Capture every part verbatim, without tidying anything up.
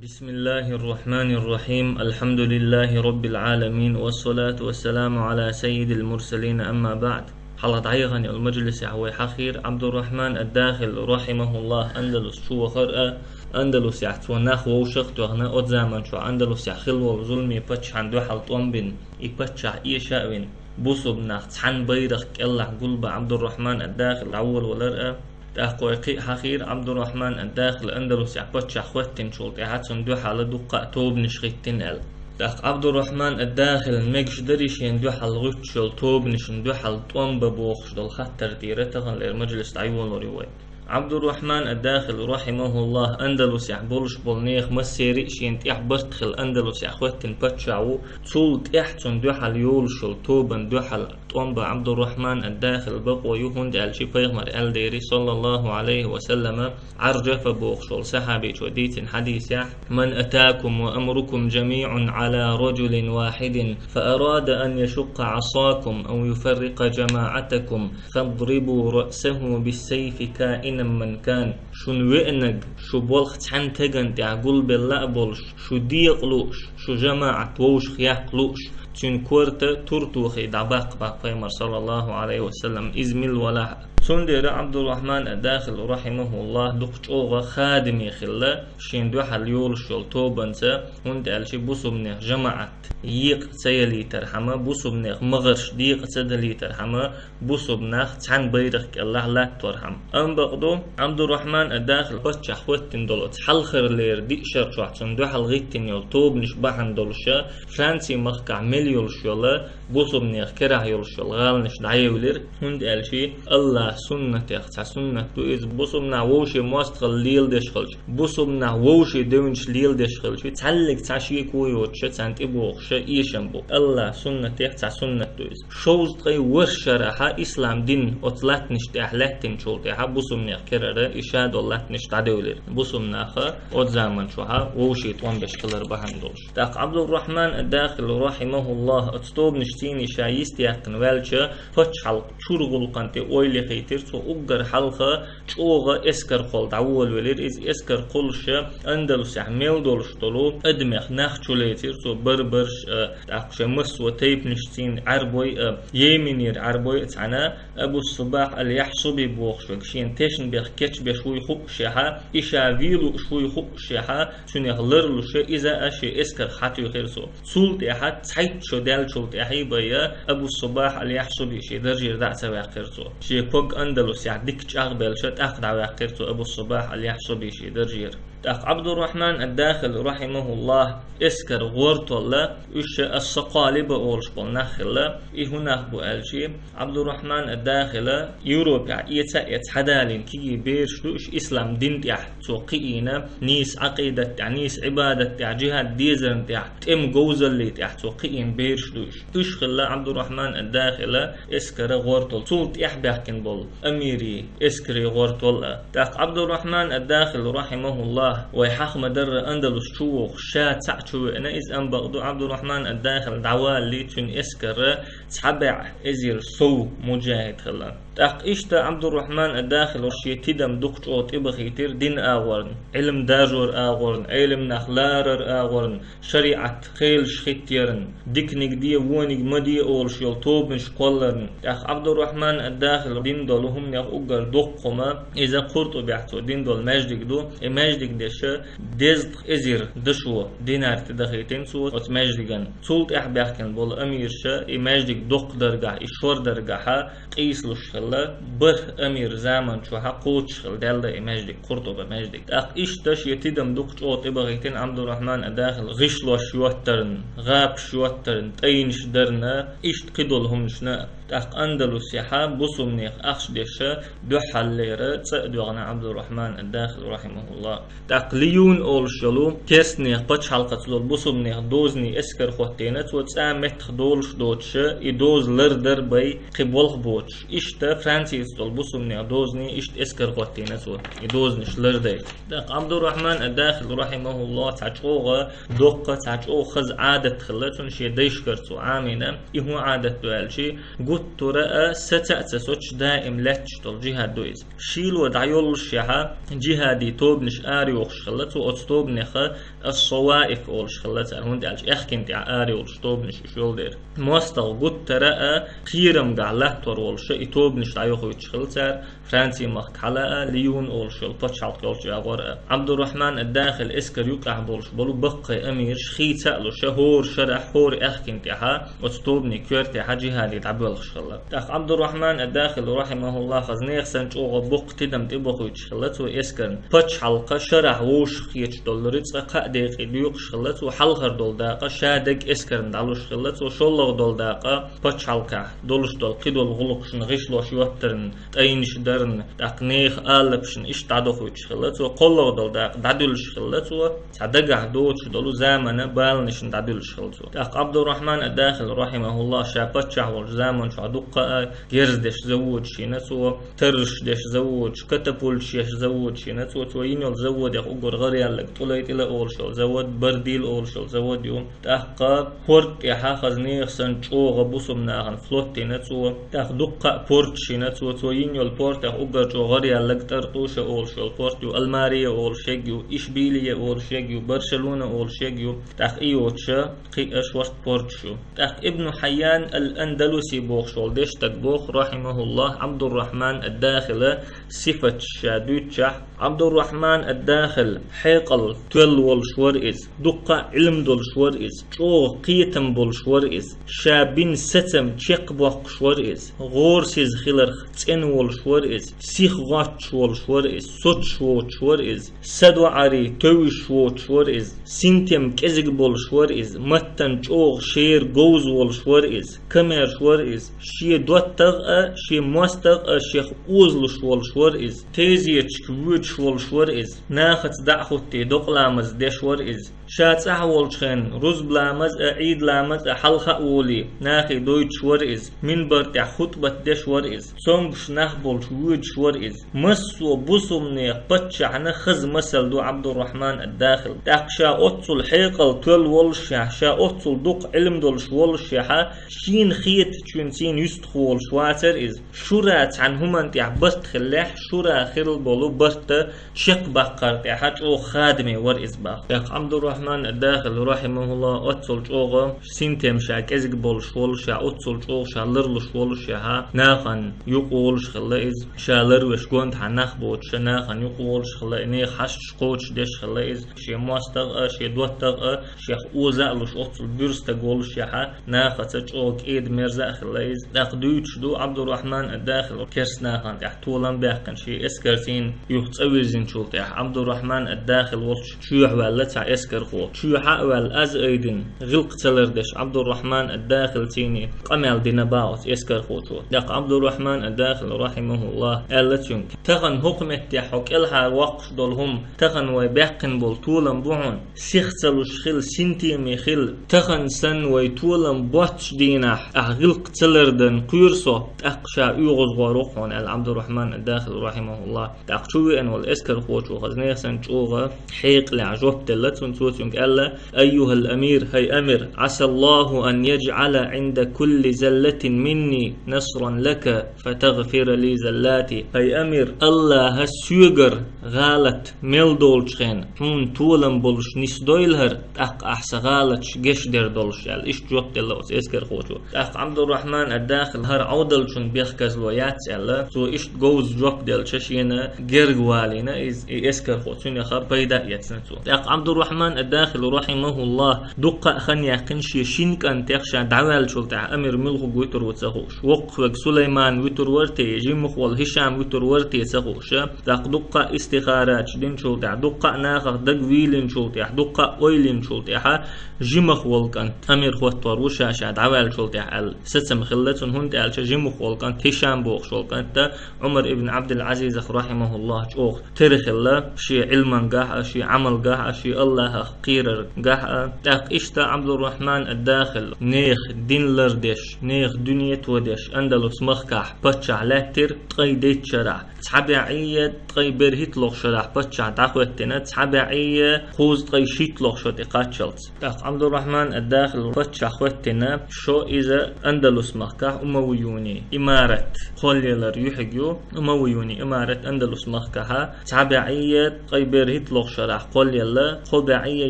بسم الله الرحمن الرحيم. الحمد لله رب العالمين، والصلاة والسلام على سيد المرسلين، أما بعد. Хьалха дӀаяхана йолу мажлисехь вай хьахийра Ӏабдуррахьман ад-Дахил, рахьимахуллахь, Андалус чу вахара а, Андалусехь цо нах вовшах а тоьхна, оцу заманчохь Андалусехь хилла волу зуламе паччахьна дуьхьал тӀом бина, и паччахь эша а вина, бусулба нах цхьана байракх кӀелахь гулбан Ӏабдуррахьман ад-Дахил дӀаволавалар а. ТӀаккха вай кхин а хьахийра Ӏабдуррахьман ад-Дахил Андалусехь паччахь хӀоьттинчул тӀаьхьа цунна дуьхьал дуккха а тобанаш хӀиттина аьлла. ТӀаккха Ӏабдуррахьман ад-Дахилна мегаш дарий шена дуьхьал гӀуьттуш йолу тобанашна дуьхьал тӀом бан бохуш долу хаттар тӀера таханлера мажлис дӀайолор ю вай. Ӏабдуррахьман ад-Дахил, рахьимахуллахь, Андалусехь болуш болу нехан массеран а шена тӀехь барт хилла Андалусехь хӀоьттина паччахь ву, цул тӀаьхьа цунна дуьхьал йолуш йолу тобанна дуьхьал тӀом бан Ӏабдуррахьман ад-Дахил бакъо ю, хӀунда аьлча Пайхамар аьлла дера, саллаллаху Ӏалайхи ва саллама, Ӏаржафа бохуш волу сахьабичо дийцина хьадисехь: من أتاكم وأمركم جميع على رجل واحد فأراد أن يشق عصاكم أو يفرق جماعتكم فاضربوا رأسه بالسيف كائنا من كان. Шуна веанарг шу болх цхьаьна стагана тӀехь гулбелла а болуш, шу декъа лууш, шу жамаӀат вовшах яккха лууш, цуьнан корта тур тохий дӀабаккха боху Пайхамар, саллаллаху Ӏалайхи ва саллам, иза мила валахь а. Цундела Ӏабдуррахьман ад-Дахил, рахьимахуллахь, дукха чӀогӀа хадаме хилла шена дуьхьал йолуш йолу тобанца, хӀунда аьлча бусулба нехан жамаӀат екъа ца ялийтархьама, бусулба нехан магӀарш декъа ца далийтархьама, бусулба нах цхьана байракх кӀелахь латторхьама. Амма бакъду, Ӏабдуррахьман ад-Дахил паччахь хӀоьттина долу оцу хьалхарлера диъ шарчохь цунна дуьхьал хӀиттина йолу тобанаш бахьана долуша, Францин махкахь мел йолуш йолу, бусулба нехан керахь йолуш йолу гӀаланаш дӀаевлира, хӀунда аьлча Аллахьан суннатех цхьа суннат ду иза, бусулба нах вовшийн мостагӀалла леладеш хилча, бусулба нах вовшийн девнаш леладеш хилча, цхьаьллиг цхьа шеко йоцуша царна тӀебогӀуша эшам бу. Аллахьан суннатех цхьа суннат ду иза. Шовзткъе ворхӀ шарахьа ислам дин оцу латтанаш тӀехь лаьттинчул тӀаьхьа бусулба нехан керара и ша долу латтанаш дӀадевлира. Бусулба наха оцу заманчохьа вовшийн тӀом беш хилар бахьана долуш. ТӀаккха Ӏабдуррахьман ад-Дахил, рахьимахуллахь, оцу тобанаш цӀийне ша йистехкина ваьлча, пачхьалкх чуьра гӀуллакхана тӀе ойла яхийтира цо, уггар хьалха чӀогӀа эскар кхолла дӀаволавелира иза. Эскар кхоллуша Андалусехь мел долуш долу адамех нах чулецира цо, берберш а, тӀаккха шайн массо а тайпанаш цӀийна Ӏаьрбой а, Йеменера Ӏаьрбой а цхьаьна, Абу Субахь аль-Яхьсуби бохуш верг шена тешнабехк кечбеш вуй хуъушехьа, и ша вен лууш вуй хуъушехьа, цуьнех ларлуша, иза а шен эскарх хьатуьйхира цо. Цул тӀаьхьа цхьайтта шо даьллачул тӀаьхьа а бен Абу Субахь аль-Яхьсуби шен даржера дӀа а ца ваьккхира цо. Шен ког Андалусехь дика чӀагӀбелча, тӀаккха дӀаваьккхира цо Абу Субахь аль-Яхьсуби шен даржера. ТӀаккха Ӏабдуррахьман ад-Дахил, рахьимахуллахь, эскар гӀортолла, уьш ша ас-Сакъалиба олуш болу нах хилла. И хӀун нах бу аьлча, Ӏабдуррахьман ад-Дахила Европехь эца а эца хьадалийна кегий бераш ду уьш, ислам дин тӀехь цо кхиийна, нийса Ӏакъидат тӀехь, нийса Ӏибадат тӀехь, жихӀад дезарна тӀехь, тӀеман говзаллий тӀехь цо кхиийна бераш ду уьш. Уьш хилла Ӏабдуррахьман ад-Дахила эскара гӀортол. Цул тӀаьхьа баьхкина болу амирийн эскарийн гӀортол а. ТӀаккха Ӏабдуррахьман ад-Дахил, рахьимахуллахь, вай хьаха ма-дарра Андалус чу вохуш, ша цхьаъ чу веана иза, амма бакъду Ӏабдуррахьман ад-Дахил дӀавалале цуьнан эскара цхьа бӀе эзар сов муджахӀид хилла. ТӀаккха иштта Ӏабдуррахьман ад-Дахил шен тидам дукха чӀогӀа тӀебахийтира дин агӀорна, Ӏилма даржор агӀорна, Ӏелам нах ларар агӀорна, шариӀат кхелаш хӀиттарна, диканиг де, вониг ма де олуш йолу тобанаш кхолларна. ТӀаккха Ӏабдуррахьман ад-Дахил дина долу хӀуманех уггар доккха хӀума, иза Къуртубехь цо дина долу маьждиг ду. И маьждиг деша дезткъа эзар дашо динар тӀедахийтина цо оцу маьждиган. Цул тӀаьхьа баьхкина болу амираша и маьждиг доккха даргахь, и шор даргахьа, къийсалуш хилла, бархӀ амир заман чохьа кхочуш хилла даьлла и маьждиг, Къуртуба маьждиг. ТӀаккха иштта шен тидам дукха чӀогӀа тӀебахийтина Ӏабдуррахьман ад-Дахил гӀишлош йоттарна, гӀапаш йоттарна, тӀайнаш дарна, иштта кхидолу хӀуманашна. ТӀаккха Андалусехьа бусулба нехан ахча деша дуьххьаллера цӀа а доьгӀна Ӏабдуррахьман ад-Дахил, рахьимахуллахь. ТӀаккха Лиюн олуш йолу керстанех пачхьалкхаца долу бусулбанех дозанийн эскар хӀоттийна цо, цӀа меттах долуш доцуша, и доза лардар бай кхин болх боцуш. Иштта Францияца долу бусулбанех дозанийн иштта эскар хӀоттийна цо, и дозанаш лардай. ТӀаккха Ӏабдуррахьман ад-Дахил, рахьимахуллахь, цхьа чӀогӀа доккха, цхьа чӀогӀа хаза Ӏадат хилла цуьнан шен дайшкара цо Ӏамийна. И хӀун Ӏадат ду аьлча, гу Тура а саца а ца соцуш даим лаьтташ долу джихад ду иза. Шийла дӀайоллушехьа, джихади тобанаш арайохуш хилла цо, оцу тобанеха ас-Саваиф олуш хилла цара, хӀунда аьлча аьхкина тӀехь арайолуш тобанаш уьш йолу дера. МостагӀа гуттара а кхерамгахь латтор волуша и тобанаш дӀайохуьйтуш хилла цара, Франци-махка хьала а, Лиюн олуш йолу пачхьалкх йолчу агӀор а. Ӏабдуррахьман ад-Дахил эскар юкъахь болуш болу баккхий амираш хийца а луша, хӀора шарахь, хӀора аьхкина тӀехьа, оцу тобанийн коьртехьа джихаде дӀабоьлхуш хилла. ТӀаккха Ӏабдуррахьман ад-Дахил, рахьимахуллахь, хаза нехан санна чӀогӀа боккха тидам тӀебохуьйтуш хилла цо эскарна. Пачхьалкха шарахь вовшах хеташ долу рицкъа кхаа декъе доькъуш хилла цо, хьалхара долу дакъа ша дерг эскарна дӀалуш хилла цо, шоллагӀа долу дакъа пачхьалкхехь долуш долу кхидолу гӀуллакхашна гӀишлош йоттарна, тӀайнаш дарна, тӀаккха нехан алапашна иштта дӀадохуьйтуш хилла цо, кхоллагӀа долу дакъа дӀадуьллуш хилла цо, цхьа дагахь доцуш долу заманан баланашна дӀадуьллуш хилла цо. ТӀаккха Ӏабдуррахьман ад-Дахил, рахьимахуллахь, ша паччахь волчу заман чохь дуккха а герз деш заводаш йина цо, тарраш деш заводаш, катапульташ еш заводаш йина цо, цо йина йолу заводех уггар гӀараяьлларг ТӀулайтӀила олуш йолу завод, Бардила олуш йолу завод ю. ТӀаккха порт тӀехьа хаза нехан санна чӀогӀа бусулба нахана флот йина цо. ТӀаккха дуккха а порташ йина цо. Цо йина йолу портех уггар чӀогӀа гӀараяьлларг ТӀартуша олуш йолу порт ю, Алмария олуш ерг ю, Ишбилия олуш ерг ю, Баршалуна олуш ерг ю. ТӀаккха и йоцуша кхин а шорта порташ ю. ТӀаккха Ибн Хьайян ал-Андалуси бохуш волу деш стаг боху, рахьимахуллахь, Ӏабдуррахьман ад-Дахила сифаташ ша дуьйцучехь, Ӏабдуррахьман ад-Дахил хьекъал тоьлла волуш вара иза, дуккха а Ӏилма долуш вара иза, чӀогӀа кхетам болуш вара иза, ша бина сацам чекхбоккхуш вара иза, гӀорасиза хиларх цӀена волуш вара иза, сиха гӀоттуш волуш вара иза, соцуш воцуш вара иза, садоӀаре тевжаш воцуш вара иза, синтем кӀезиг болуш вара иза, маттана чӀогӀа шера говза волуш вара иза, камаьрша вара иза, шен доттагӀа а, шен мостагӀа а шех озалуш волуш вара иза, тезеташка воьдуш волуш вара иза, нахаца дӀа а хӀуттий докъаламаз деш вара иза. Ша цӀахь волчу хенна рузба ламаз а, Ӏийд ламаз а хьалха а волий, нахе дойтуш вара иза, минбар тӀехь хутбат деш вара иза, цомгуш нах болчу воьдуш вара иза. Массо а бусулба нехан паччахьна хаза масал ду Ӏабдуррахьман ад-Дахил. ТӀаккха ша оццул хьекъал тоьлла воллушехь, ша оццул дукха Ӏилма долуш воллушехьа, шена хетачуьнца юьстах волуш вацара иза. Шура цхьана хӀуманна тӀехь барт хиллехь, шура хилла болу барт чекхбаккхар тӀехьа чӀогӀа хадаме вара иза боху. ТӀаккха Ӏабдуррахьман ад-Дахил, рахьимахуллахь, оццул чӀогӀа синтем ша кӀезиг болуш воллушехь, оццул чӀогӀа ша ларлуш воллушехьа, нахана юкъа волуш хилла иза. Ша ларвеш гонаха нах боцуша, нахана юкъа волуш хилла, и нехан хьашташ кхочушдеш хилла иза. Шен мостагӀа а, шен доттагӀа а шех оза а луш, оццул буьрса стаг воллушехьа, нахаца чӀогӀа кӀеда-мерза а хилла иза. ТӀаккха дуьйцуш ду Ӏабдуррахьман ад-Дахил керста нахана тӀехь толам баьккхина шен эскарцийна юха цӀа вирзинчул тӀехь. Ӏабдуррахьман ад-Дахил волчу чоьхьа ваьлла цхьа эскархочо. Чоьхьа а ваьлла, аз айдина, гӀиллакх ца лардеш, Ӏабдуррахьман ад-Дахилцийна къамел дина боху оцу эскархочо. ТӀаккха Ӏабдуррахьман ад-Дахил, рахьимахуллахь, аьлла цуьнга: «Тахана хӀокху меттехь хьо кӀелхьара воккхуш долу хӀума, тахана вай баьккхина болу толам бу хьуна. Сих ца луш хила, синтеме хила. Тахана санна вай толам боццуш дийнахь, ахь гӀиллакх ца лардан кхоьру со, тӀаккха ша оьгӀазгӀор ву хьуна», — аьлла Ӏабдуррахьман ад-Дахил, рахьимахуллахь. ТӀаккха чу веана волу эскархочо хаза нехан санна чӀогӀа хьекъалехь жоп делла цунна, цо цуьнга аьлла: «أيها الأمير, хӀай амир, عسى الله أن يجعل عند كل زلة مني نصرا لك فتغفر لي زلاتي». ХӀай амир, Аллаха соьгара гӀалат мел долчу хенна хьуна толам болуш нисдойла хӀара, тӀаккха ахь сан гӀалаташ гечдер долуш, аьлла, иштта жоп делла оцу эскархочо. ТӀаккха Ӏабдуррахьман ад-Дахил хӀара Ӏовдалчун бехказло яц аьлла, цо иштта говза жоп делча, шена герга валийна иза, и эскархо, цуьнеха пайда а эцна цо. ТӀаккха Ӏабдуррахьман ад-Дахил, рахьимахуллахь, дуккха а хан яьккхина шен шина кӀантех, ша дӀаваьллачул тӀаьхьа амир муьлхарг вуьтур ву ца хууш. Воккхавег Сулайман вуьтур вара те, жимах волу ХӀишам вуьтур вара те ца хууш. ТӀаккха дуккха а истихараташ динчул тӀаьхьа, дуккха а нахах дагавийлинчул тӀаьхьа, дуккха а ойла йинчул тӀаьхьа, жимах волу кӀант амир хӀоттор ву ша, ша дӀаваьллачул тӀаьхьа аьлла, сацам хилла цунна, хӀунда аьлча жимах волу кӀант, ХӀишам бохуш волу кӀант, Ӏумар ибн Ӏабдул-Ӏазизах, рахьимахуллахь, чӀогӀа тера хилла шен Ӏилмангахь а, шен Ӏамалгахь а, шен Аллахах кхераргахь а. ТӀаккха иштта Ӏабдуррахьман ад-Дахил нехан дин лардеш, нехан дуьне тодеш Андалус махкахь паччахь лаьттира ткъе дейтта шарахь. Цхьа бӀе а, ткъе берхӀитталгӀа шарахь паччахь дӀахӀоьттина, цхьа бӀе а, кхузткъе шийтталгӀа шо тӀекхаччалц. ТӀаккха Ӏабдуррахьман ад-Дахил паччахь хӀоьттина шо иза Андалус мах махкахь Умавиюни имарат кхоллаялар юхьиг ю. Умавиюни имарат Андалус махкахьа цхьа бӀе ткъе берхӀитталгӀа шарахь кхоллаелла, кхо бӀе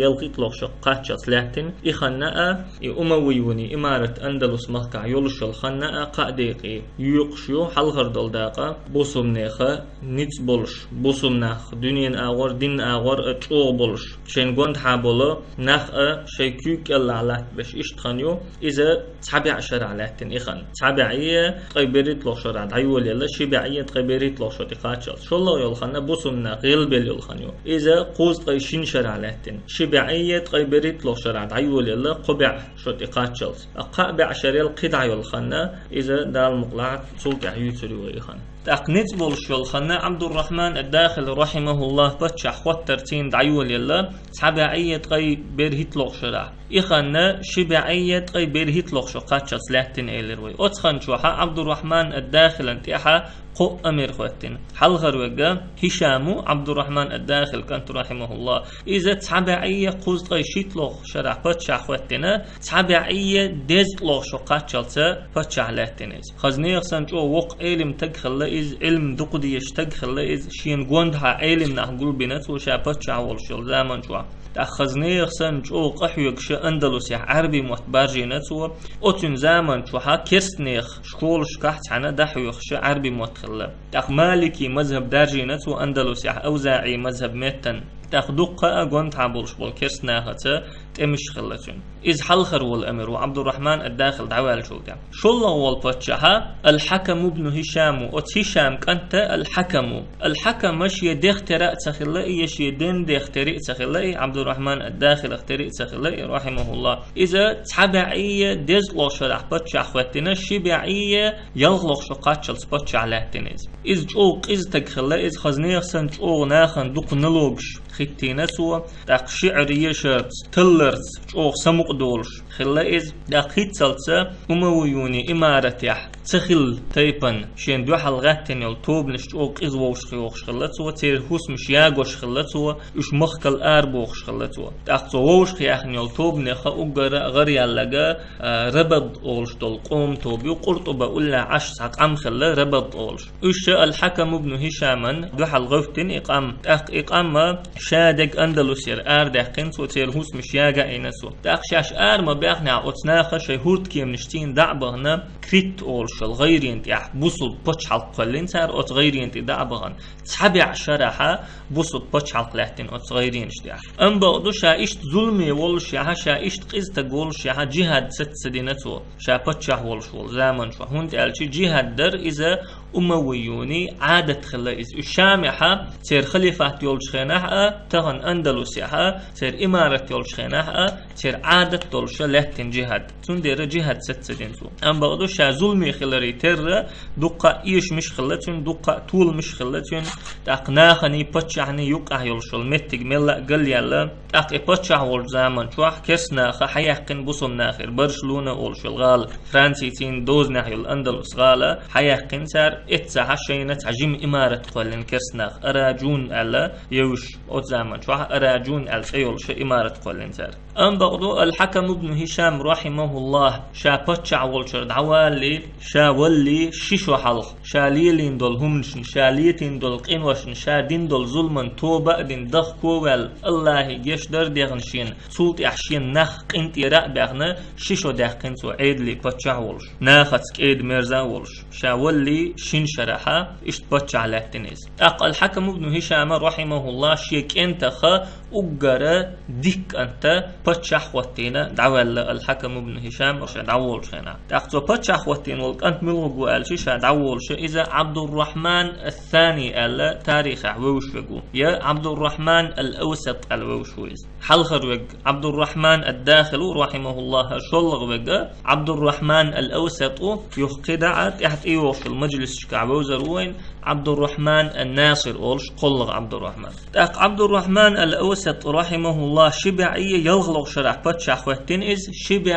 ялхитталгӀа шо кхаччалц лаьттина. И ханна а, и Умавиюни имарат Андалус махкахь йолуш йолу ханна а кхаа декъе юьйкъуш ю хьалхара долу дакъа бусулбанеха ницкъ болуш, бусулба нах дуьненан агӀор, динан агӀор а чӀогӀа болуш, шайн гонаха болу нах а шайн куьйга кӀелахь латтабеш иштта хан ю. Иза цхьа бӀе шарахь лаьттина и хан. Цхьа бӀе ткъе берхӀитталгӀа шарахь дӀайолаелла, ши бӀе ткъе берхӀитталгӀа шо тӀекхаччалц. ШоллагӀа йолу ханна бусулба нах гӀелбелла йолу хан ю. Иза кхузткъе шина шарахь лаьттина. Ши бӀе ткъе берхӀитталгӀа шарахь дӀайолаелла, кхо бӀе шо тӀекхаччалц. Ткъа кхаа бӀе шарел кхидӀа йолу ханна, иза Дала мукъ лахь цул тӀаьхьа юьйцур ю вай и хан. ТӀаккха ницкъ болуш йолу ханна Ӏабдуррахьман ад-Дахил, рахьимахуллахь, паччахь хӀоттар цийна дӀайолаелла, цхьа бӀе ткъе берхӀитталгӀа шарахь. И ханна ши бӀе ткъе берхӀитталгӀа шо кхаччалц лаьттина элира вай. Оцу хан чохьа Ӏабдуррахьман ад-Дахилан тӀехьа кхо а мер хӀоьттина. Хьалхара вегга Хишаму, Ӏабдуррахьман ад-Дахил кӀант, рахьимахуллахь. Иза цхьа бӀе кхузткъе шийтталгӀа шарахь паччахь хӀоьттина, цхьа бӀе дезткъалгӀа шо кхаччалца паччахь лаьттина иза. Хаза нехан санна чӀогӀа воккха Ӏелим таг хилла иза, Ӏилма дукха дезаш таг хилла иза, шена гонаха Ӏелим нах гулбина цо ша паччахь волуш йолу заман чохь. ТӀаккха хаза нехан санна чӀогӀа къахьоьгуш Андалусехь Ӏаьрби мотт баржийна цо. Оцуьнан заман чохьа керстанех школашкахь цхьаьна дӀахьоьхуш Ӏаьрби мотт хилла. ТӀаккха Малики мазхаб даржийна цо Андалусехь, АвзаӀий мазхаб меттан. ТӀаккха дуккха а гонаха болуш болу керстанахаца тӀемаш хилла цуьнан. Иза хьалхара волу амир ву Ӏабдуррахьман ад-Дахил дӀаваьллачул тӀаьхьа. ШоллагӀа волу паччахьа Ал-Хьакам ибн Хишам ву, оцу Хишам кӀанта Ал-Хьакам ву. Ал-Хьакама шен дех тера а ца хилла и, я шен ден дех тера а ца хилла и, Ӏабдуррахьман ад-Дахилах тера а ца хилла и, рахьимахуллахь. Иза цхьа бӀе дезткъалгӀа шарахь паччахь хӀоьттина, ши бӀе ялхалгӀа шо кхаччалц паччахь лаьттина иза. Иза чӀогӀа къиза таг хилла, иза хаза нехан санна чӀогӀа нахана дукха налогаш хӀиттийна цо, тӀаккха шиӀар ешарца, талларца чӀогӀа самукъа долуш хилла иза. ТӀаккха хӀинццалца Умавиюни имаратехь ца хилла тайпана шена дуьхьал гӀаьттина йолу тобанаш чӀогӀа къиза вовшахъйохуш хилла цо, церан хӀусамаш ягош хилла цо, уьш махкал арабохуш хилла цо. ТӀаккха цо вовшахъяьхна йолу тобанеха уггара гӀаръяьлларг а, Рабад олуш долу къоман тоба ю, Къуртуба уллехь Ӏаш цхьа къам хилла, Рабад олуш. Уьш ша Ал-Хьакам ибн Хишаман дуьхьал гӀевттина и къам. ТӀаккха и къам ша дерг Андалусера арадаьккхина цо, церан хӀусамаш яга а йина цо. ТӀаккха шаьш ара ма баьхнехь, оцу наха шайн хӀурдкеманаш цийна дӀа а бахана, Крит олуш йолу гӀайренна тӀехь бусулба пачхьалкх кхоьллина цара, оцу гӀайренна тӀе дӀа а бахана. Цхьа бӀе шарахьа бусулба пачхьалкх лаьттина оцу гӀайренаш тӀехь. Амма бакъду, ша иштта зуламе волушехьа, ша иштта къиза таг волушехьа, джихад саца ца дина цо, ша паччахь волуш волу заман чохь. ХӀунда аьлча джихад дар иза Умавиюни Ӏадат хилла иза. Уьш Шамехьа, церан халифат йолчу хенахь а, тахана Андалусехьа, церан имарат йолчу хенахь а, церан Ӏадат долуша лаьттина джихад. Цундела джихад саца ца дина цо. Амма бакъду, ша зуламе хиларе терра, дуккха а эшамаш хилла цуьнан, дуккха а толамаш хилла цуьнан. ТӀаккха наханий, паччахьний юккъехь йолуш йолу меттиг мелла а галъяьлла. ТӀаккха и паччахь волчу заман чохь керстанаха хьаяьккхина бусулба нахера Барселона олуш йолу гӀала. Францицийн дозанехь йолу Андалус гӀала хьаяьккхина цара, эццахьа шайна цхьа жима имарат кхоьллина керстанаха, Араджун аьлла, евзаш оцу заман чохь Араджун аьлла цӀе йолуша имарат кхоьллина цара. Амма бакъду, Ал-Хьакам ибн Хишам, рахьимахуллахь, ша паччахь волчуьра дӀавалале, ша валале ши шо хьалха, ша лелийна долу хӀуманашна, ша летийна долу къиношна, ша дина долу зуламан тоба а дина, дахко а ваьлла, Аллахье гечдар а дехна шена, цул тӀаьхьа шен нах къинтӀера а баьхна, ши шо даьккхина цо Ӏедале паччахь волуш, нахаца кӀеда-мерза а волуш. Ша валале шина шарахьа иштта паччахь лаьттина иза. ТӀаккха Ал-Хьакам ибн Хишама, рахьимахуллахь, шен кӀентаха уггара дика кӀанта паччахь хӀоттийна дӀаваьлла Ал-Хьакам ибн Хишам ша дӀаволучу хенахь. ТӀаккха цо паччахь хӀоттийна волу кӀант муьлха ву аьлча, ша дӀаволуша иза Ӏабдуррахьман ас-Сани аьлла тарихехь вевзаш верг ву, я Ӏабдуррахьман ал-Авсат аьлла вевзаш ву иза. Хьалхара верг Ӏабдуррахьман ад-Дахил ву, рахьимахуллахь, шоллагӀа верг Ӏабдуррахьман ал-Авсат ву, юха кхидӀа а тӀаьхьа тӀейогӀуш йолу мажлисашкахь вевзар ву вайн, Ӏабдуррахьман ан-Насир олуш кхоллагӀа Ӏабдуррахьман. ТӀаккха Ӏабдуррахьман ал-Авсат, рахьимахуллахь, ши бӀе ялхалгӀа шарахь паччахь хӀоьттина иза, ши бӀе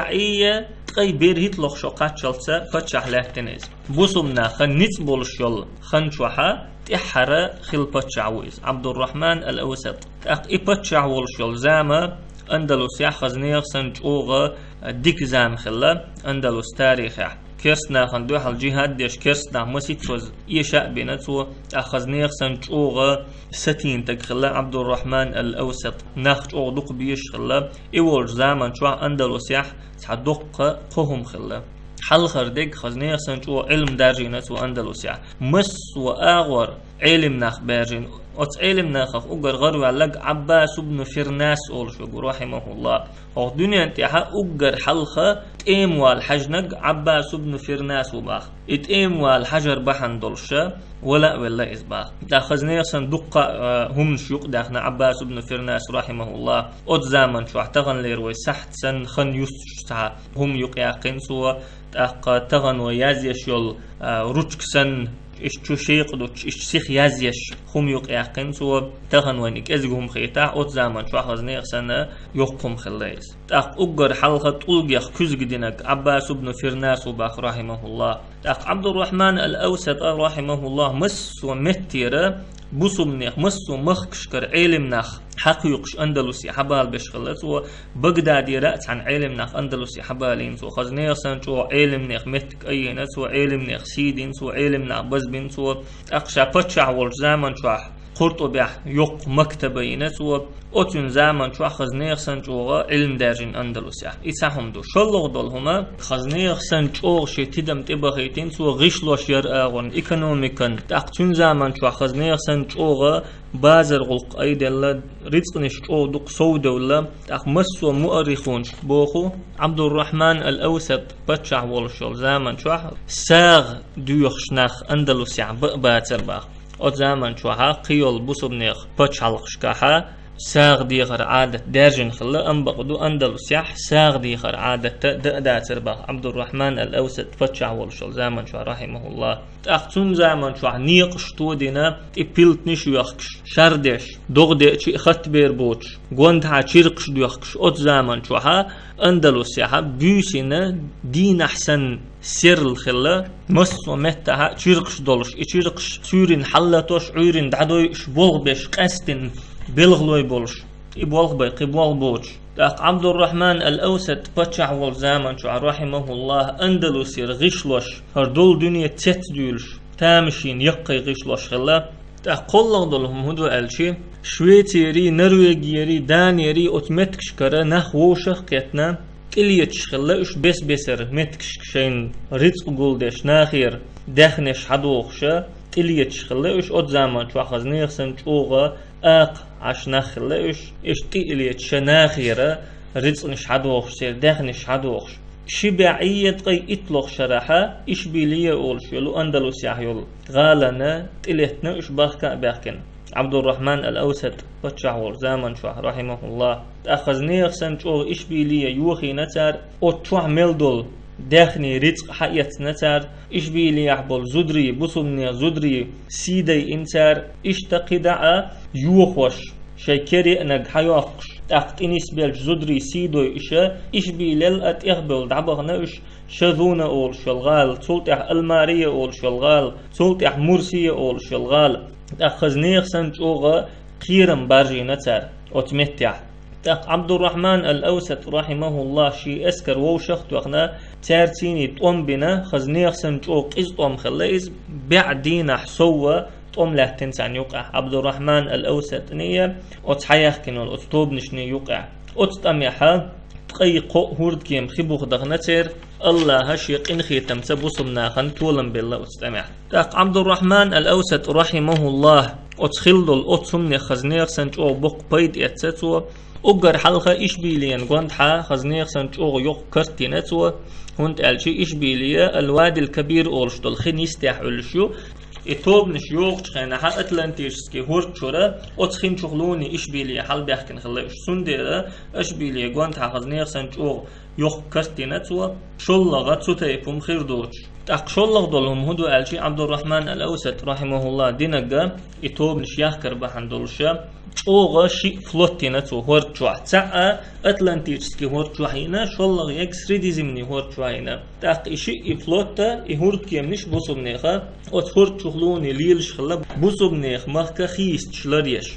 ткъе берхӀитталгӀа шо кхаччалца паччахь лаьттина иза. Бусулба наха ницкъ болуш йолу хан чохьа тӀаьххьара хилла паччахь ву иза, Ӏабдуррахьман ал-Авсат. ТӀаккха и паччахь волуш йолу зама Андалусехь хаза нехан санна чӀогӀа дика зама хилла Андалус тарихехь. керста нахана дуьхьал джихад деш, керста нах масийттаза эша а бина цо. ТӀаккха хаза нехан санна чӀогӀа сатийна стаг хилла Ӏабдуррахьман ал-Авсат. Нах чӀогӀа дукха безаш хилла. И волчу заман чохь Андалусехь цхьа доккха кхо хӀума хилла. Хьалхара дерг, хаза нехан санна чӀогӀа Ӏилма даржийна цо Андалусехь. Массо а агӀор Ӏелим нах баьржина. Оцу Ӏелим нахах уггар гӀараваьлларг Ӏаббас ибн Фирнас олуш верг ву, рахьимахуллахӀ. ХӀокху дуьнен тӀехь уггар хьалха тӀемавала хьаьжнарг Ӏаббас ибн Фирнас ву баха. И тӀемавала хьажар бахьана долуша вала а велла иза баха. ТӀаккха хаза нехан санна дуккха а, а, хӀуманаш юкъадаьхна Ӏаббас ибн Фирнас, рахьимахуллахӀ. Оцу заман чохь таханлера вай сахьт санна хан юстуш цхьа хӀума юкъаяьккхина цо, тӀаккха тахана вай язъеш йолу, а, ручка санна, иштта чу шекъа дуттуш, иштта сиха язъеш хӀума юкъаяьккхина цо, тахана вайна и кӀезиг хӀума хетахь, оцу заман чохь хаза нехан санна йоккха хӀума хилла иза. ТӀаккха уггар хьалха тӀулгех куьзга динарг Ӏаббас ибн Фирнас ву баха, рахьимахуллахӀ. ТӀаккха Ӏабдуррахьман ал-Авсат, рахьимахуллахӀ, массо а меттера бусулбанех, массо а махкашкара Ӏелим нах хьакхуьйкхуш Андалусе хьабалабеш хилла цо, Багдадера а цхьана Ӏелим нах Андалусе хьабалийна цо, хаза нехан санна чӀогӀа Ӏелимнех меттиг айина цо, Ӏелимнех сий дина цо, Ӏелим нах базбина цо. ТӀаккха ша паччахь волчу заман чохь Кхуртубехь йоккха мактаб а йина цо. Оцуьнан заман чохь хаза нехан санна чӀогӀа Ӏилма даьржина Андалусехь. И цхьа хӀума ду. ШоллагӀа долу хӀума, хаза нехан санна чӀогӀа шен тидам тӀебахийтина цо гӀишлош яр агӀонан, экономикан. ТӀаккха цуьнан заман чохь хаза нехан санна чӀогӀа базар гӀуллакх айделла, рицкъанаш чӀогӀа дукха совдевлла, тӀаккха массо а муаррихунаш боху, Ӏабдуррахьман ал-Авсат паччахь волуш йолу заман чохь сагӀа доьхуш нах Андалусехь бан а бацара баха. Оцу заман чохьа кхийолу бусулбанех пачхьалкхашкахьа сагӀа дехар Ӏадат даьржина хилла, амма бакъ ду Андалусехь сагӀа дехар Ӏадатта дан а дацара баха Ӏабдуррахьман ал-Авсат паччахь волуш йолу заман чохь, рахьимахуллахӀ. ТӀаккха цуьнан заман чохь некъаш тодина, тӀе пилтанаш а йоьхкуш, шардеш, догӀа деача а хатта бер боцуш, гондахьа чиркхаш доьхкуш, оцу заман чохьа Андалусехьа буьйсина дийнахь санна серла хилла, массо а меттахьа чиркхаш долуш, и чиркхаш суьйрина хьаллатош, Ӏуьйрина дӀадойуш, болх беш, къаьстина белхалой болуш, и болх бай, кхин болх боцуш. ТӀаккха Ӏабдуррахьман ал-Авсат паччахь волу заман чохь, рахьимахуллахӀ, Андалусера гӀишлош, хӀара долу дуьне цецдуьйлуш, тамашийна яккхий гӀишлош хилла. ТӀаккха кхоллагӀа долу хӀума хӀун ду аьлчи, Швецерий, Норвегерий, Данерий оцу меттигашкара нах вовшах а кхетна, тӀелеташ хилла уьш бес-бесара меттигашка шайна рицкъ гулдеш, нахера даьхнеш хьадохуша, тӀелеташ хилла уьш. Оцу заман чохь хаза нехан санна чӀогӀа акха Ӏаш нах хилла уьш, иштта тӀе а леташ, шайн нахера рицкъанаш хьадохуш, церан даьхнеш хьадохуш. Ши бӀе ткъе итталгӀа шарахьа Ишбилия олуш йолу Андалусехь йолу гӀалана тӀелеттина уьш, бахка а баьхкина. Ӏабдуррахьман ал-Авсат паччахь волу заман чохь, рахьимахуллахӀ. ТӀаккха хаза нехан санна чӀогӀа Ишбилия йохийна цара, оцу чохь мел долу даьхний, рицкъ хьаэцна цара, Ишбилияхь болу зударий, бусулбанех зударий сий дайина цара, иштта кхидӀа а йохош, шайн кер еанарг хьайоккхуш, тӀаккха тӀе нисбеллачу зударий сий дойуша, Ишбилел а тӀехбевлла дӀабахана уьш, Шазуна олуш йолу гӀала, цул тӀаьхьа Алмария олуш йолу гӀала, цул тӀаьхьа Мурсия олуш йолу гӀала. ТӀаккха хаза нехан санна чӀогӀа кхерам баржийна цара оцу меттехь. ТӀаккха Ӏабдуррахьман ал-Авсат, рахьимахуллахӀ, шен эскар вовшах а тоьхна, цаьрца цхьаьний тӀом бина, хаза нехан санна чӀогӀа къиза тӀом хилла иза, бӀе дийнахь совгӀа тӀом лаьттина царна юкъахь, Ӏабдуррахьман ал-Авсатний, оцу хьаяьхкина волу оцу тобанашний юкъахь. Оцу тӀамехьа ткъе кхоъ хӀурдкема хи буха дахана церан, АллахӀа шен къинхетамца бусулба нахана толам белла оцу тӀамехь. ТӀаккха Ӏабдуррахьман ал-Авсат, рахьимахуллахӀ, оцу хилла долу оцу хӀуманех хаза нехан санна чӀогӀа боккха пайда эцна цо, уггар хьалха Ишбилиян гондахьа хаза нехан санна чӀогӀа йоккха карт йина цо, хӀунда аьлча Ишбилия ал-Вадил Кабир олуш долу хин йистехь Ӏуьллуш ю, и тобанаш йогӀучу хенахьа Атлантический хӀорд чуьра оцу хин чухула Ишбилия хьалабаьхкина хилла уьш. Цундела Ишбилия гондахьа хаза нехан санна чӀогӀа йоккха карт йина цо, шоллагӀа цу тайпа хӀума хир доцуш. ТӀаккха шоллагӀа долу хӀума хӀун ду аьлча, Ӏабдуррахьман ал-Авсат, рахьимахуллахӀ, динарг, и тобанаш яхкар бахьана долуша, чӀогӀа шиъ флот йина цо хӀорд чохь. ЦаӀа Атлантический хӀорд чохь йина, шоллагӀа ерг Средиземный хӀорд чохь йина. ТӀаккха и шиъ и флот а, и хӀурдкеманаш бусулбанеха оцу хӀорд чухула лелаш хилла, бусулбанехан махка хийцачу ларъеш.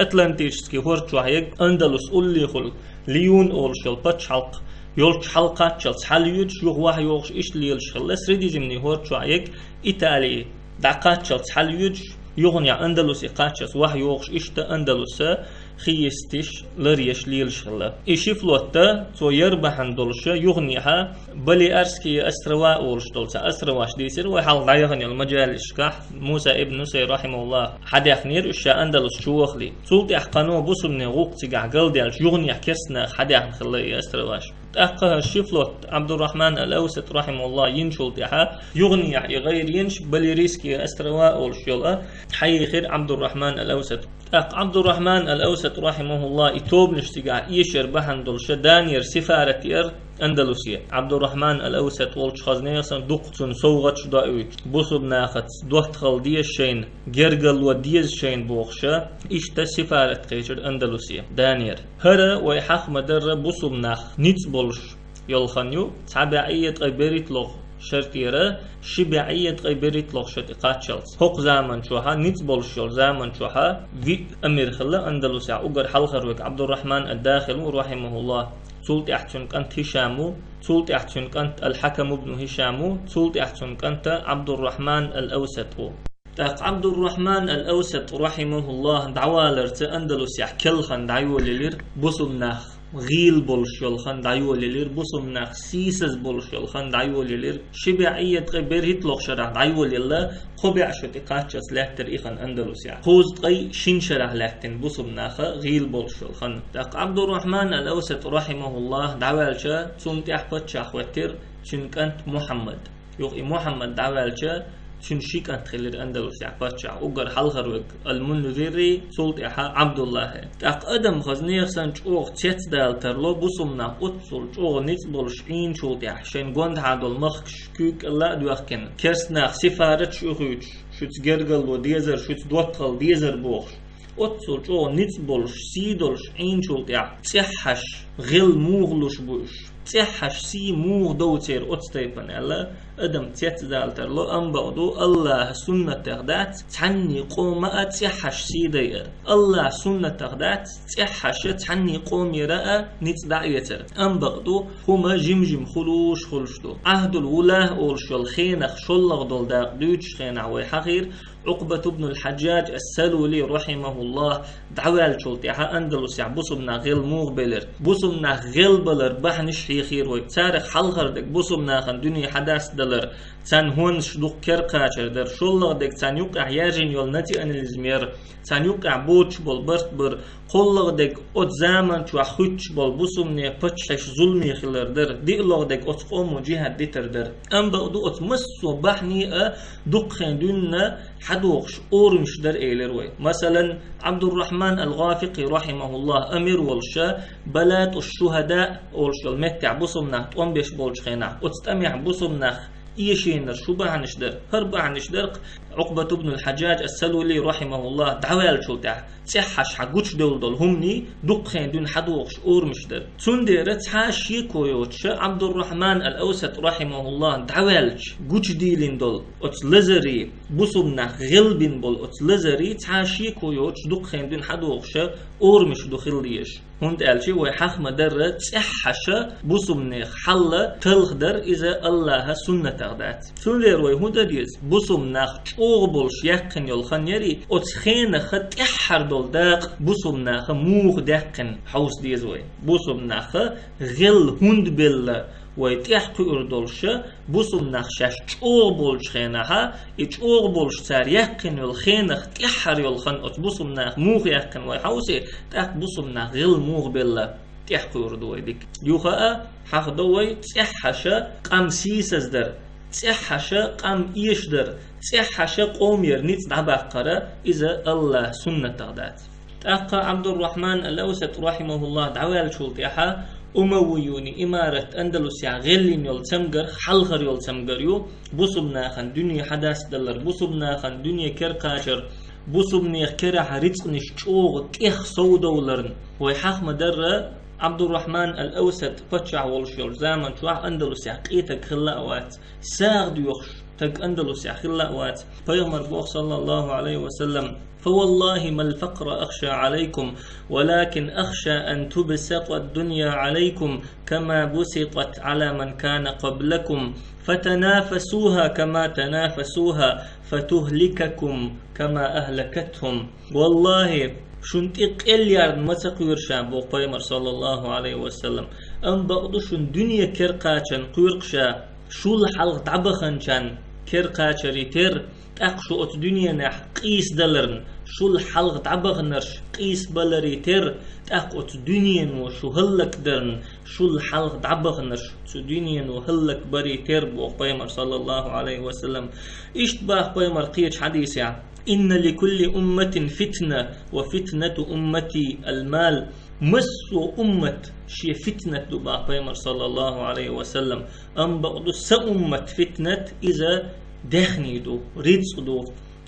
Атлантический хӀорд чохь ерг Андалус уллехула Лион олуш йолу пачхьалкх йолчу хьалкхаччалц хьалйоьдуш, юха ваха йогӀуш иштта лелаш хилла. Средиземный хӀорда чохь ерг Итали дӀакхаччалц хьалйоьдуш, юханехь Андалусе кхаччалц ваха йогӀуш иштта Андалуса хи йистиш, лар еш лелаш хилла. И ши флот а, цо яр бахьана долуша, юханехьа Балиарские острова олуш долу цхьа островаш дийцира, вай хьалха дӀаяхана йолу мажалисашкахь Муса ибн Нусайр, рахьимахуллах, хьадаьхнера уьш ша Андалус чу вахале. Цул тӀаьхьа кхано бусумне гӀуллакх цигахь галдаьлча, юханехьа керстанаха хьадаьхна хилла и островаш. ТӀаккха ши флот Абдуррахман ал-Авсат, рахьимахуллах, йинчул тӀаьхьа юханехьа и гӀайр йинчу Балиарские острова олуш йолу а хьаехира Абдуррахман ал-Авсат. ТӀаккха Абдуррахман ал-Авсат, рахьимахуллах, и тобанаш цигахь эшар бахьана долуша Данера сифарат яр Андалусе. Абдуррахман ал-Авсат волчу хаза нехан санна дукха цунна совгӀаташ доуьйтуш, бусулба нахаца доттагӀалла деза шайна, гергарло деза шайна бохуша, иштта сифарат кхечира Андалусе, Данера. ХӀара вай хьаха ма-дарра бусулба нах ницкъ болуш йолу хан ю, цхьа бӀе ткъе берхӀитталгӀа шар тӀера, ши бӀе ткъе берхӀитталгӀа шо тӀе кхаччалц. ХӀокху заман чохьа, ницкъ болуш йолу заман чохьа, виъ амир хилла Андалусехь, уггар хьалхара верг Абдуррахман ад-Дахил ву, рахьимахуллах, цул тӀаьхьа цуьнан кӀант Хишам ву, цул тӀаьхьа цуьнан кӀант ал-Хьакам ибн Хишам ву, цул тӀаьхьа цуьнан кӀант Абдуррахман ал-Авсат ву. ТӀаккха Абдуррахман ал-Авсат, рахьимахуллах, дӀаваларца Андалусехь керла хан дӀайолаелира, бусулба нах гӀийла болуш йолу хан дӀайолаелира, бусулба нах сийсаз болуш йолу хан дӀайолаелира. Ши бӀе ткъе берхӀитталгӀа шарахь дӀайолаелла, кхо бӀе шо тӀе кхаччалц лаьттира и хан Андалусехь. Кхузткъе шина шарахь лаьттина бусулба наха гӀийла болуш йолу хан. ТӀаккха Абдуррахман ал-Авсат, рахьимахуллах, дӀаваьлча, цунна тӀехь паччахь хӀоттира цуьнан кӀант Мухьаммад. Юха и Мухьаммад дӀаваьлча, цуьнан ши кӀант хилира Андалусехь паччахь, уггар хьалхара верг ал-Мунзири, цул тӀаьхьа Абдуллахьи. ТӀаккха адам хаза нехан санна чӀогӀа цецдала тарло, бусулба нах оццул чӀогӀа ницкъ болуш Ӏийначул тӀаьхьа, шайн гондахьа долу махкаш куьйга кӀелла а доьхкина, керста нах сифараташ оьхуьйтуш, шуьца гергарло дезар, шуьца доттагӀалла дезар бохуш, оццул чӀогӀа ницкъ болуш, сий долуш Ӏийначул тӀаьхьа, цӀеххьаш гӀелла муха луш бу уьш? ЦӀеххьаш сий муха дов церан оцу тайпана аьлла, адам цецдала тарло, амма бакъ ду, Аллаха суннатах дац цхьанний къома а цӀеххьаш сий дайар. Аллаха суннатах дац цӀеххьаша цхьанний къомера а ницкъ дӀа а эцар. Амма бакъ ду, хӀума жим-жим хуьлуш хуьлуш ду. Ӏахдул вулаъ олуш йолу хенах шоллагӀа долу дакъа дуьйцучу хенахь вай хьахийра, Ӏукъбат ибн ал-Хьаджжадж ас-Салули, рахьимахуллах, дӀаваьллачул тӀаьхьа Андалусехь бусулба нах гӀелла муха белира. Бусулба нах гӀелла балар бахьанаш хьехийра вай. Царах хьалхара дерг бусулба нахана дуьне хьадастадалар, царна хӀонаш дукха кер кхачар дара. ШоллагӀа дерг царна юккъехь яьржина йолу национализм яра, царна юккъехь боцуш болу барт бара. КхоллагӀа дерг оцу заман чохь хуьттуш болу бусулбанийн паччахьаш зуламе хилар дара. ДиълагӀа дерг оцу къомо жихӀад дитар дара. Амма бакъ ду, оцу массо а бахьане а дукха хен дуьйна хьадогӀуш орамаш дара элира вай. Масалан, Ӏабдуррахьман ал-ГӀафикъи, рахьимахуллах, амир волуша, Балату шухӀада олуш йолу меттехь бусулба нах тӀом беш болчу хенахь, оцу тӀамехь бусулба нах эшийнарш хӀун бахьанаш дара? ХӀара бахьанаш дара-кх, Ӏукъбат ибн ал-Хьаджадж ас-Салули, рахьимахуллах, дӀаваьллачул тӀаьхьа цӀеххьаш хьан гучудевлла долу хӀуманий дукха хен дуьйна хьадогӀуш орамаш дара. Цундела цхьа а шеко йоцуша Ӏабдуррахьман ал-Авсат, рахьимахуллах, дӀаваьллача гучудийлина долу оцу лазарий, бусулба нах гӀелбина болу оцу лазарий цхьа а шеко йоцуш дукха хен дуьйна хьадогӀуша орамаш ду хила дезаш. ХӀунда аьлча вай хьаха ма-дарра цӀеххьаша бусулбанех хьалла талха дар иза Аллаха суннатах дац. Цундела вай хӀун дан деза? Бусулба нах чӀогӀа болуш яьккхина йолу хан ярий, оцу хенаха тӀаьххьара долу дакъа бусулба наха муха даьккхина хьовса деза вай. Бусулба наха гӀелла хӀунда белла вай тӀехь кхуьур долуша, бусулба нах шаьш чӀогӀа болчу хенахьа, и чӀогӀа болуш цара яьккхина йолу хенах тӀаьххьара йолу хан оцу бусулба наха муха яьккхина вай хьовсе, тӀаккха бусулба нах гӀелла муха белла тӀехь кхуьур ду вай дика. Юха а хьахдо вай цӀеххьаша къам сийсаздар, цӀеххьаша къам эшдар, цӀеххьаша къомера ницкъ дӀабаккхара, иза Аллаха суннатах дац. ТӀаккха Ӏабдуррахьман ал-Авсат, рахьимахуллах, дӀаваьллачул тӀаьхьа Умавиюни имарат Андалусехь гӀеллина йолу цамгарх хьалхара йолу цамгар ю, бусулба нахана дуьне хьадастадалар, бусулба нахана дуьне кер кхачар, бусулбанех керахь рицкъанаш чӀогӀа тӀех совдовларна. Вай хьаха ма-дарра, Ӏабдуррахьман ал-Авсат паччахь волуш йолчу заман чохь Андалусехь къе таг хилла а вац, сагӀа доьхуш таг Андалусехь хилла а вац. Пайхамар боху, саллаллаху Ӏалайхи ва саллам, فوالله ما الفقر أخشى عليكم، ولكن أخشى أن تبسط الدنيا عليكم كما بسطت على من كان قبلكم، فتنافسوها كما تنافسوها، فتهلككم كما أهلكتهم. Валлахьи, шун тӀе къел ярна ма ца кхоьру ша, боху пайхамар, саллаллаху Ӏалайхи ва саллам. Амма бакъду шун дуьне кер кхачарна кхоьру ша, шул хьалха дӀабаханчарна кер кхачаре терра, тӀаккха шу оцу дуьненахь къийсадаларна, шул хьалха дӀабаханарш къийсабаларе терра, тӀаккха оцу дуьнено шу хӀаллакдарна, шул хьалха дӀабаханарш цу дуьнено хӀаллакбаре терра, боху пайхамар, саллаллаху Ӏалайхи ва саллам. Иштта боху пайхамар кхечу хьадисехь: إن لكل أمة فتنة وفتنة أمتي المال. Массо а уммат шен фитнат ду, боху пайхамар, саллаллаху Ӏалайхи ва саллам. Амма бакъду сан уммат фитнат, иза даьхни ду, рицкъ ду.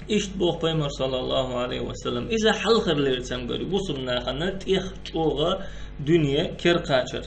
Иштта боху пайхамар, саллаллаху Ӏалайхи ва саллам. Иза хьалхарлера цамгар ю бусулба нахана тӀех чӀогӀа дуьне кер кхачар.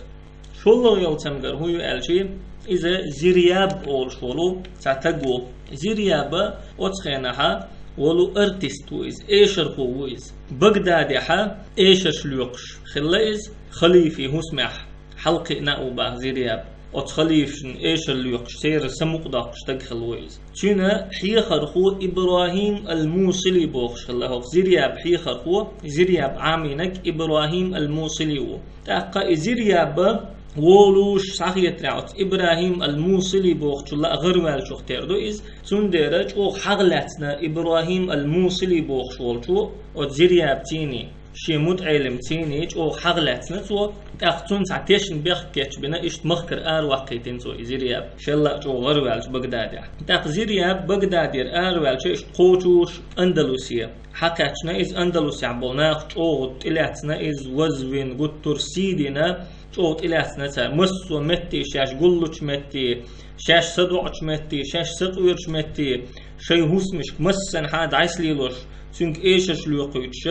ШоллагӀа йолу цамгар хӀун ю аьлчи, иза Зиръяб олуш волу цхьа таг ву. Зиръяба оцу хенахьа волу артист ву иза, эшархо ву иза. Багдадехьа эшарш лоькхуш хилла иза, халифийн хӀусамехь хьалакхиъна а ву боху Зиръяб. Оцу халифашна эшар лоькхуш, церан самукъадоккхуш стаг хилла ву иза. Цуьнан хьехархо ИбрахӀим ал-Мусили бохуш хилла. ХӀокху Зиръяб хьехархо, Зиръяб Ӏамийнарг ИбрахӀим ал-Мусили ву. ТӀаккха и Зиръяба волуш схьахетарехь, оцу ИбрахӀим ал-Мусили бохучул а гӀараваьллачух тера ду иза. Цундела чӀогӀа хьагӀ лаьцна ИбрахӀим ал-Мусили бохуш волчо оцу Зиръяб цӀийне, шен мутаӀелим цӀийне чӀогӀа хьагӀ лаьцна цо. ТӀаккха цунна цхьа тешна бехк кечбина, иштта махкара араваккхийтина цо и Зиръяб, шелла а чӀогӀа гӀараваьлча Багдадехь. ТӀаккха Зиръяб Багдадера араваьлча, иштта кхочуш Андалусе хьакхаьчна иза. Андалусехь болу нах чӀогӀа тӀелаьцна иза, вазвина, гуттар а сий дина, чӀогӀа тӀелаьцна цара. Массо а метте, шаьш гуллучу метте, шаьш садоӀучу метте, шаьш сакъоьручу метте, шайн хӀусамашка массанхьа дӀасалелош, цуьнга эшарш лоькхуьйтуш,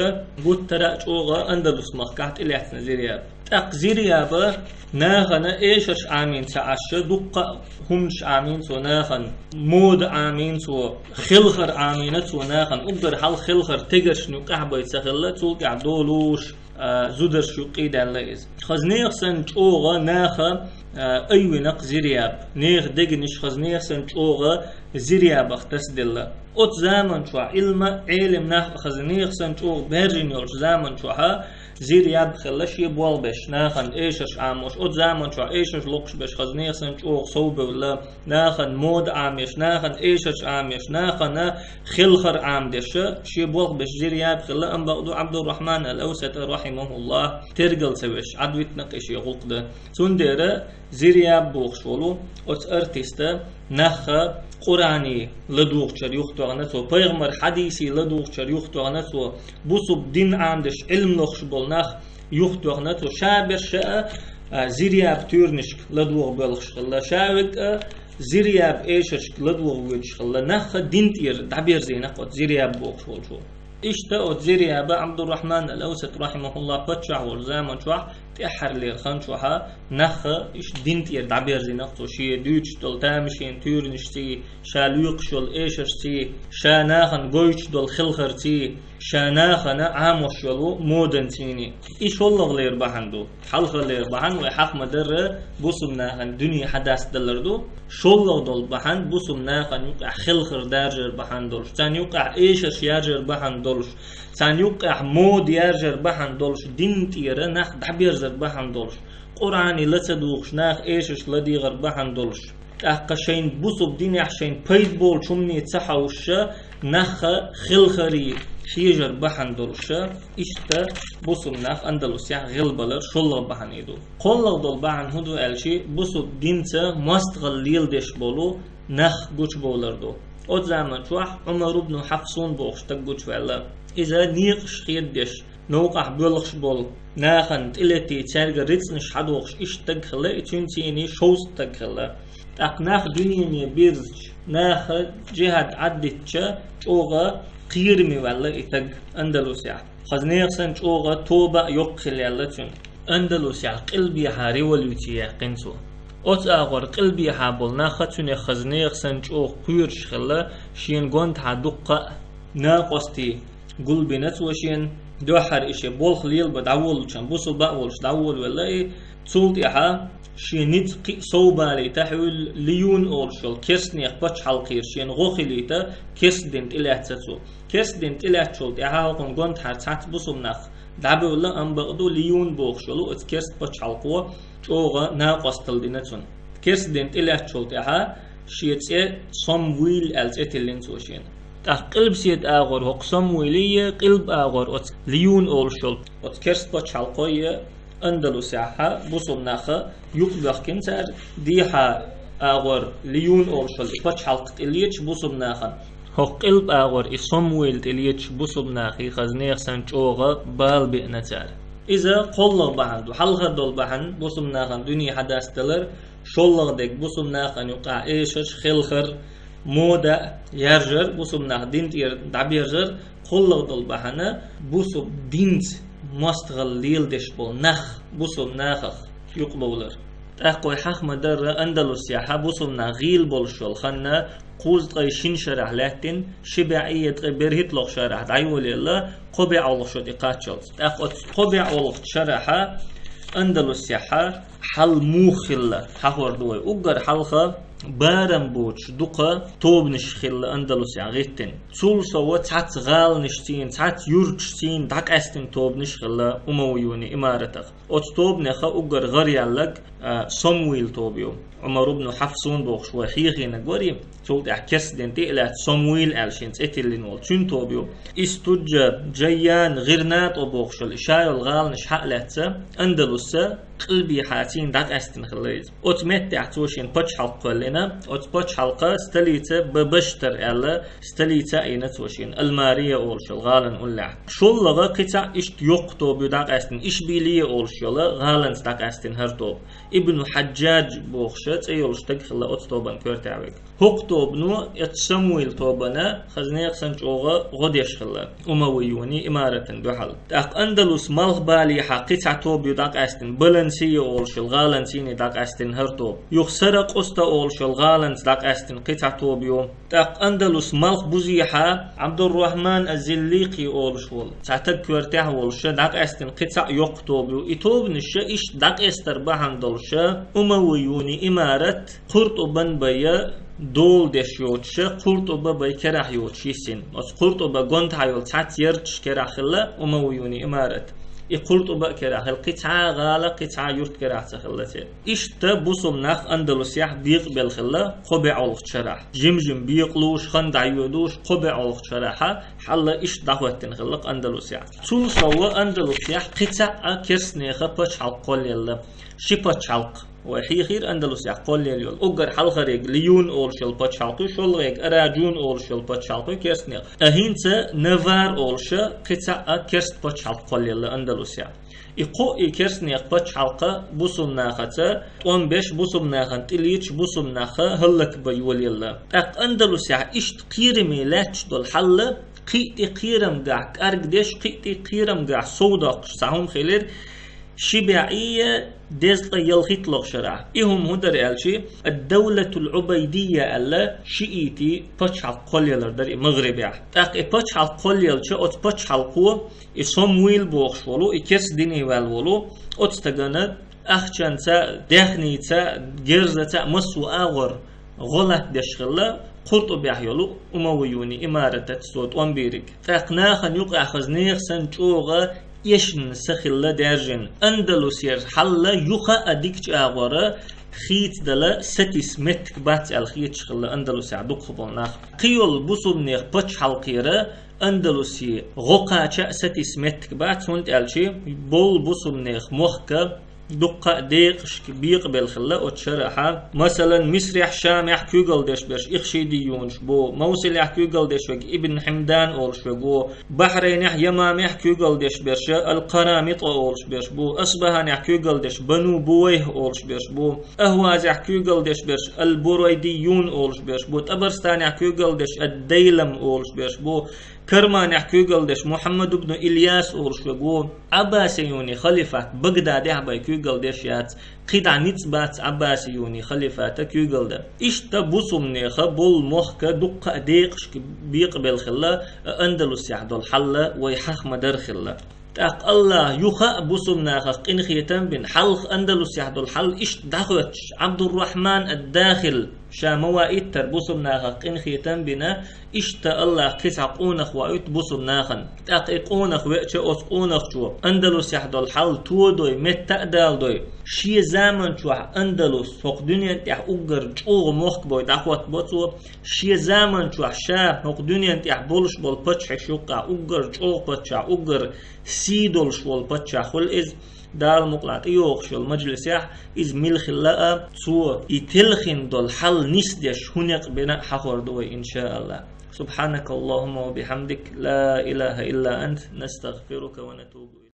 гуттар а чӀогӀа Андалус-махкахь тӀелаьцна Зиръяб. ТӀаккха Зиръяба нахана эшарш Ӏамийна ца Ӏаш, дуккха а хӀуманаш Ӏамийна цо нахана, мода Ӏамийна цо, хелхар Ӏамийна цо нахана, уггар хьалха хелхар тегаршна юккъехь бен ца хилла, цул тӀаьхьа долуш, а, зударшна юккъе даьлла иза. Хаза нехан санна чӀогӀа наха, а, айвина-кх Зиръяб. Нехан дегнаш хаза нехан санна чӀогӀа Зиръябах тасаделла. Оцу заман чохь Ӏилма а, Ӏелам нах а хаза нехан санна чӀогӀа баьржина йолчу заман чохьа Зиръяб хилла шен болх беш, нахана эшарш Ӏамош. Оцу заман чохь эшарш локхуш беш хаза нехан санна чӀогӀа совбевлла, нахана мода Ӏамош, нахана эшарш Ӏамош, нахана хелхар Ӏамадеш, шен болх беш Зиръяб хилла, амма бакъду Ӏабдуррахьман ал-Авсат, рахьимахуллахь, тергал ца веш, Ӏадвитина-кх и шен гӀуллакх дан. Цундела Зиръяб бохуш волу оцу артиста нахха Къуръане ладугӀучара юхатоьхна цо, пайхамар хьадисий ладугӀучара юхатоьхна цо, бусулба дин Ӏамадеш Ӏилма лохуш болу нах юхатоьхна цо, ша берш а, а, Зиръяб туьйранашка ладугӀу боьлхуш хилла, ша верг а Зиръяб эшаршка ладугӀу воьдуш хилла, нахха дин тӀера дӀаберзийна-кх оцу Зиръяб бохуш волчо. Иштта оцу Зиръяба Ӏабдуррахьман ал-Авсат, рахьимахуллахь, паччахь волчу заман чохь, тӀаьххьарлера хан чохьа, нахха иштта дин тӀера дӀаберзийна-кх цо, шен дуьйцуш долу тамашийна туьйранашций, ша лоькхуш йолу эшаршций, ша нахана гойтуш долу хелхарций, ша нахана Ӏамош йолу моданцийний. И шоллагӀлера бахьана ду. Хьалхалера бахьана вай хьаха ма-дарра бусулба нахана дуьне хьадастадалар ду. ШоллагӀа долу бахьана бусулба нахана юкъахь хелхар даржар бахьана долуш, царна юкъахь эшарш яржар бахьана долуш, царна юкъахь мода яржар бахьана долуш, дин тӀера нах дӀаберзар бахьана долуш, Къуръане ла ца дугӀуш, наха эшарш ладегӀар бахьана долуш, тӀаккха шайн бусулба динехь шайн пайда болчу хӀумане ца хьовсуша, нахха хелхаре хьежар бахьана долуша, иштта бусулба нах Андалусехь гӀелбалар шоллагӀа бахьана и ду. КхоллагӀа долу бахьана хӀун ду аьлчи, бусулба динца мостагӀалла леладеш болу нах гучубовлар ду. Оцу заман чохь Ӏумар ибн Хьафсун бохуш стаг гучуваьлла. Иза некъаш хедадеш, новкъахь боьлхуш болу нахана тӀелетий, цаьрга рицкъанаш хьадохуш иштта стаг хилла, и цуьнан цӀийний шовзткъа стаг хилла. ТӀаккха нах дуьнене бирзича, наха жихӀад Ӏаддитча, чӀогӀа кхераме ваьлла и стаг Андалусехь. Хаза нехан санна чӀогӀа тоба а йоккха хилла яьлла цуьнан. Андалусехь къилбехьа революци яьккхина цо. Оцу агӀор къилбехьа болу нахха цуьнан хаза нехан санна чӀогӀа кхоьруш хилла, шена гонаха дуккха а накъостий, гулбина цо шена, дуьххьара и шен болх лелабан дӀаволлучунна, бусалба а волуш дӀаволавелла и. Цул тӀаьхьа шен ницкъ кхин а сов балийта, хьуьлла Лиюн олуш йолу керстанехан пачхьалкхера шена гӀо хилийта, керста дин тӀелаьцна цо. Керста дин тӀелаьцначул тӀаьхьа хӀокхунна гонаха цхьацца бусалба нах дӀабевлла, амма бакъду Лиюн бохуш йолу оцу керста пачхьалкхо чӀогӀа накъосталла дина цунна. Керста дин тӀелаьцначул тӀаьхьа шен цӀе Самвил аьлла цӀе тиллина цо шена. ТӀаккха къилбаседа агӀор хӀокху Самвиле, къилба агӀор оцу Лиюн олуш йолу оцу керста пачхьалкхо Андалусехь бусалба нах юкъабоьхкина цара, дехьа агӀор Лиюн олуш йолу и пачхьалкх тӀелеташ бусалба нахана, хӀокху къилба агӀор и Самвил тӀелеташ бусалба нахе хаза нехан санна чӀогӀа бала беана цара. Иза кхоалгӀа бахьана ду, хьалхара долу бахьана бусалба нахана дуьне хьадасталар, шолгӀа дерг бусалба нахана юкъахь эшарш, хелхар, мода а яржар, бусалба нах дин тӀера дӀаберзар, кхоалгӀа долу бахьана бусалба динца мостагӀалла леладеш болу нах бусалба нахах юкъабовлар. ТӀаккха вай хьаха ма-дарра, Андалусехь бусалба нах гӀийла болуш йолу хан кхузткъе шина шарахь лаьттина, ши бӀе ткъе берхӀитталгӀа шарахь дӀайолаелла, кхо бӀе олгӀа шо тӀекхаччалц. ТӀаккха оцу кхо бӀе олгӀачу шарахь Андалусехь хьал муха хилла хьахор ду вай. Уггар хьалха барам боцуш дукха тобанаш хилла Андалусехь гӀиттина. Цул сов цхьацца гӀаланашций, цхьацца юрташций дӀакъаьстина тобанаш хилла Умавиюни имаратах. Оцу тобанех уггар гӀараяьлларг, а, Самвил тоба ю. Ӏумар ибн Хьафсун бохуш вай хьехийнарг вара и, цул тӀаьхьа керста дин тӀе а лаьцна Самвил аьлла шен цӀе тиллина волу цуьнан тоба ю. Истуджа, Джайян, ГӀирнатӀо бохуш йолу и ша йолу гӀаланаш схьа а лаьцна, Андалуса къилбехьа цийна дӀакъаьстина хилла иза. Оцу меттехь цо шена пачхьалкх кхоьллина, оцу пачхьалкхан столица Б-, Баштар аьлла, столица а йина цо шена, Алмария олуш йолу гӀаланан уллехь. ШоллагӀа кхин цхьаъ иштта йоккха тоба ю дӀакъаьстина, Ишбилия олуш йолу гӀаланца дӀакъаьстина хӀара тоба. Ибн Хьаджжадж бохуш цӀе йолу стаг хилла оцу тобанан коьртехь верг. ХӀокху тобано, оцу Самвил тобана, хаза нехан санна чӀогӀа гӀо деш хилла Умавиюни имаратана дуьхьал. ТӀаккха Андалус малхбалехьа кхин цхьа тоба ю дӀакъаьстина, Балансия олуш йолу гӀаланцийний дӀакъаьстина хӀара тоба. Юха Саракъуста олуш йолу гӀаланца дӀакъаьстина кхин цхьа тоба ю. ТӀаккха Андалус малхбузехьа Ӏабдуррахьман аз-Зилликъи олуш волу цхьа таг коьртехь волуш дӀакъаьстина кхин цхьаъ йоккха тоба ю. И тобанаш иштта дӀакъестар бахьана долуш Умавиюни имарат КхуртӀубан бай дола деш йоцуш, КхуртӀуба бай керахь йоцуш йисина. Оцу КхуртӀуба гонаха йолу цхьацца ярташ керахь хилла Умавиюни имарат. И КхуртӀуба а керахь хилла, кхин цхьа а гӀала, кхин цхьа а юрт керахь ца хилла церан. Иштта бусалба нах Андалусехь бекъабелла хилла кхо бӀе олгӀачу шарахь. Жим-жим бекъалуш, хан дӀайоьдуш, кхо бӀе олгӀачу шарахь хьал иштта дӀахӀоьттина хилла Андалусехь. Цул сов Андалусехь кхин цхьа а керстанехан пачхьалкх кхоллаелла. Ши пачхьалкх вай хьехийра Андалусехь кхоллаелла йолу. Уггар хьалхарерг Лиюн олуш йолу пачхьалкх ю, шолгӀерг Араджун олуш йолу пачхьалкх ю керстанехан. А хӀинца Навар олуш кхин цхьа а керста пачхьалкх кхоллаелла Андалусехь. И кхо и керстанехан пачхьалкх бусалба нахаца тӀом беш, бусалба нахана тӀелеташ, бусалба нах хӀаллакбан йолаелла. ТӀаккха Андалусехь иштта кхераме лаьтташ долу хьал кхин а тӀе кхерамгахь кӀаргдеш, кхин а тӀе кхерамгахь сов доккхуш цхьа хӀума хилира, ши бӀе дезткъе ялхитталгӀа шарахь. И хӀума хӀун дара аьлча, ад-Давлатул Ӏубайдийя аьлла шиитийн пачхьалкх кхоллаелар дара и МагӀрибехь. ТӀаккха и пачхьалкх кхоллаелча, оцу пачхьалкхо, и Самвил бохуш волу, и керста дине ваьлла волу, оцу стагана ахчанца, даьхница, герзаца, массо а агӀор гӀо латтадеш хилла КхуртӀубехь йолу Умавиюни имаратаца цо тӀом бийриг. ТӀаккха нахана юкъахь хаза нехан санна чӀогӀа эшна са хилла даьржина. Андалусера хьал юха а дика чӀагӀор хийцадала сатийса меттиг бац аьлла хеташ хилла Андалусехь дукхахболу нах. Кхин йолу бусалбанехан пачхьалкхера Андалусе гӀо кхача а сатийса меттиг бац, хӀунда аьлча болу бусалбанехан мохк дуккха а декъашка бекъабелла хилла оцу шарахь. Масалан, Мисрехь, Шамехь куьйгалла деш берш ихшидийюнаш бу, Мовсилехь куьйгалла деш верг Ибн Хьимдан олуш верг ву, Бахрейнехь, Ямамехь куьйгалла деш берш ал-КъарамитӀа олуш берш бу, Асбаханехь куьйгалла деш Бану Бувайх олуш берш бу, Ахвазехь куьйгалла деш берш ал-Бурайдийюн олуш берш бу, ТӀабарстанехь куьйгалла деш ад-Дайлам олуш берш бу, Карманехь куьйгалла деш Мухьаммад ибн Ильяс олуш верг ву. Ӏаббасиюни халифат Багдадехь бен куьйгалла деш яц, кхидӀа ницкъ бац Ӏаббасиюни халифата куьйгалла дан. Иштта бусулбанеха болу мохк дуккха а декъашка бекъабелла хилла, Андалусехь долу хьал вай хьаха ма-дарра хилла. ТӀаккха АллахӀа юха а бусулбанехах къинхетам бина, хьалха Андалусехь долу хьал иштта дӀахӀоьттуш, Ӏабдуррахьман ад-Дахил ша ма ваийтара бусулбанехах къинхетам бина, иштта АллахӀа кхин цхьа къонах ваийту бусулбанехана. ТӀаккха и къонах веача, оцу къонахчо Андалусехь долу хьал тодой, метта а даладой, шен заманчохь Андалус хӀокху дуьнен тӀехь уггар чӀогӀа мохк бой дӀахӀоттабо цо, шен заманчохь ша хӀокху дуьнен тӀехь болуш болу паччахьаш юккъехь уггар чӀогӀа паччахь, уггар сий долуш волу паччахь хуьлу иза. Дала мукъалахь тӀейогӀуш йолу мажлисехь иза мила хилла а, цо и телхина долу хьал нисдеш хӀун некъ бина а хьахор ду вай, иншааллахӀ. سبحانك اللهم وبحمدك، لا إله إلا أنت، نستغفرك ونتوب إليك.